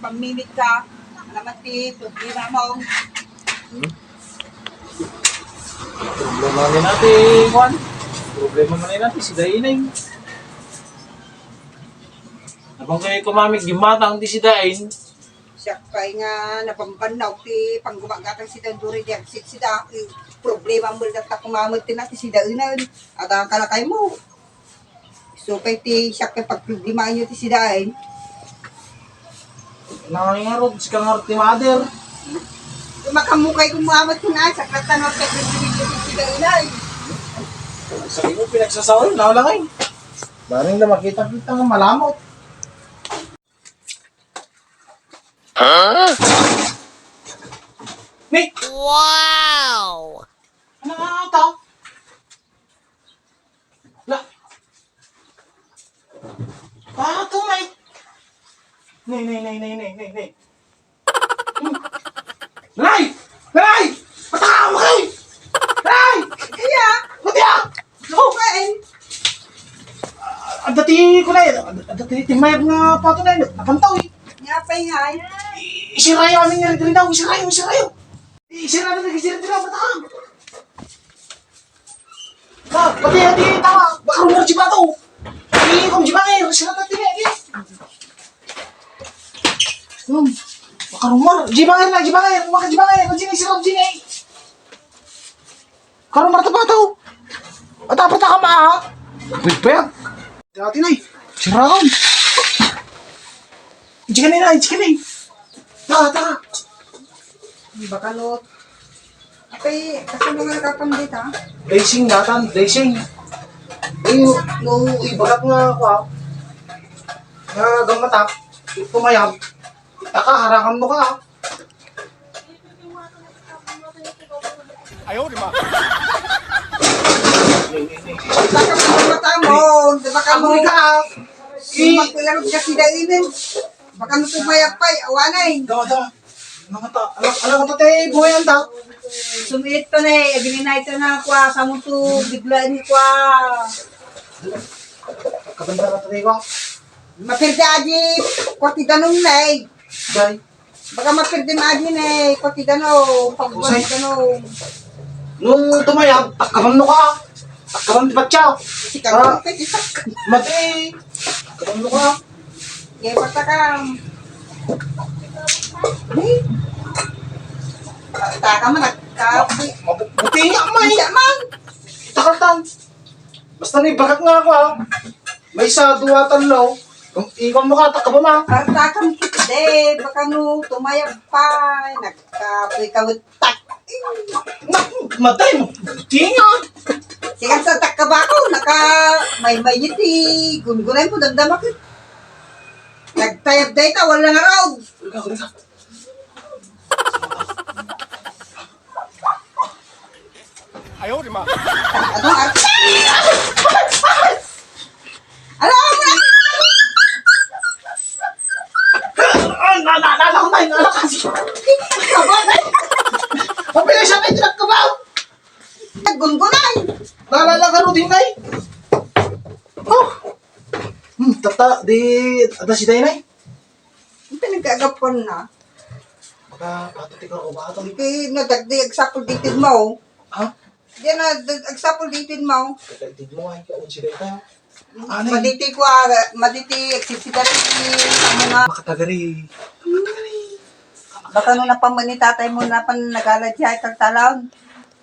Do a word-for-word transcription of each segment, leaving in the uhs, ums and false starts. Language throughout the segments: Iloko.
Mamimit ka. Alaman ti problema mo. Hmm? Problema ni nati, Juan. Problema man ni nati, si Daineng. Napang kayo kumamit, gimatang ti si Dain. Siak pay nga nabambannaw ti panggumagatang sida, duri di agsit sida. Eh, problema mo data kumamet ti nati si Dainen. Adda kalakay mo. Isu pay ti siak pay pagproblemaanyo ti sidaen. Nangalingarod, sika nga ti mother. Makamukay ko Muhammad kun asa, kata nga pwede video ti sidaen ay. Sa imo pinagsasawa, nawalangay. Baring na makita-kita nga malamot. Ni! Wow! Ano nga ata? La. Ah, tumay. Nay, nay, nay, nay, nay, nay, nay. Hmm. Nay! Nay! Patama kay! Nay! Iya! Mati ah! Okay. Adda ti kunay, adda ti, ti mayab nga pato na, napantaw eh. Nga pa nga eh. Isirayo amin nga rin daw, isirayo, isirayo. Isirayo na, isirayo na, patama. Ah, pati, pati, tama. Baka rumor di ba to? Di, kung di ba, eh, sila na tini, eh. Hmm. Baka rumor. Di ba, eh, di ba, eh, baka di ba, eh, kung sino, sino, sino, eh. Karumor ta ba to? At apa ta kama, ah? Pagpag. Dati na, eh. Siraon. Di ka na, di ka na, eh. Taka, taka. Di ba, kanot? Apay, kasano nga nagkapang dita? Blessing, datan, blessing. Yung, yung ibagak nga ako, ah. Nga gamata, tumayab. Taka, harangan mo ka, ah. Ayaw, di ba? Taka, mata mo, di ba ka mo? Amoy ka, ah. Magpilarog ka si Dainin. Baka mo tumayab pa'y, awanay. Dawa, dawa. Ano ka to? Ano, ano ka to, te? Buhay ang ta? Sumiit pa na eh. Agri na ito na kwa. Sa mo to, bigla ni kwa. Kabanda ka to, te, kwa? Mapirda aji, kwa ti danong na eh. Day. Baka mapirda ma aji na eh. Kwa ti danong, pagbuwan ti danong. Nung tumayab, takkaman mo ka. Takkaman ti patya. Sika ka, pwede sa. Mati. Takkaman mo ka. Gaya pa ta ka. Ni? Taka man, nagka-, mabu-, buti nga, may. Siya man. Takal tan. Basta ni bagat nga ako, ha. May isa, dua, talo. Kung ikon mo ka, takka ba, ma? Partakan kita, de. Baka no, tumayab pa. Nagkapoy ka, tak. Naku, matay mo. Buti nga. Siya sa takka ba ako? Naka, may, may yiti. Gungunay mo, damdama ka. Nagtayab da ita, wala nga raw. Uli ka, uli ka. Ayaw, di ma. Ano, arte? Ano, ano, ano? Ah, na, na, na, na, na, na, na, kasi. Kapatay. Mabilis siya, may tinagkabaw. Naggungunay. Naalala ka, Rudy, Nay? Oh. Hmm, tata, di, ada si Day, Nay? Ang pinagkagapuan na. Baka pato ti karubaton. Di, nadagdi, agsapul di mo. Ha? Di na, agsapul di mo. Kakaitid mo, ay, kaunsi ka ita. Anay. Maditi ko, ah, maditi, agsisigaret ni, ano nga. Makatagari. Makatagari. Baka no napaman ni tatay mo, napan nagala di ay tagtalaon.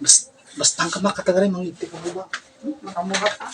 Bas-, basta ang kamakatagari, mangiti ko ba? Hmm, makamuhat, ah.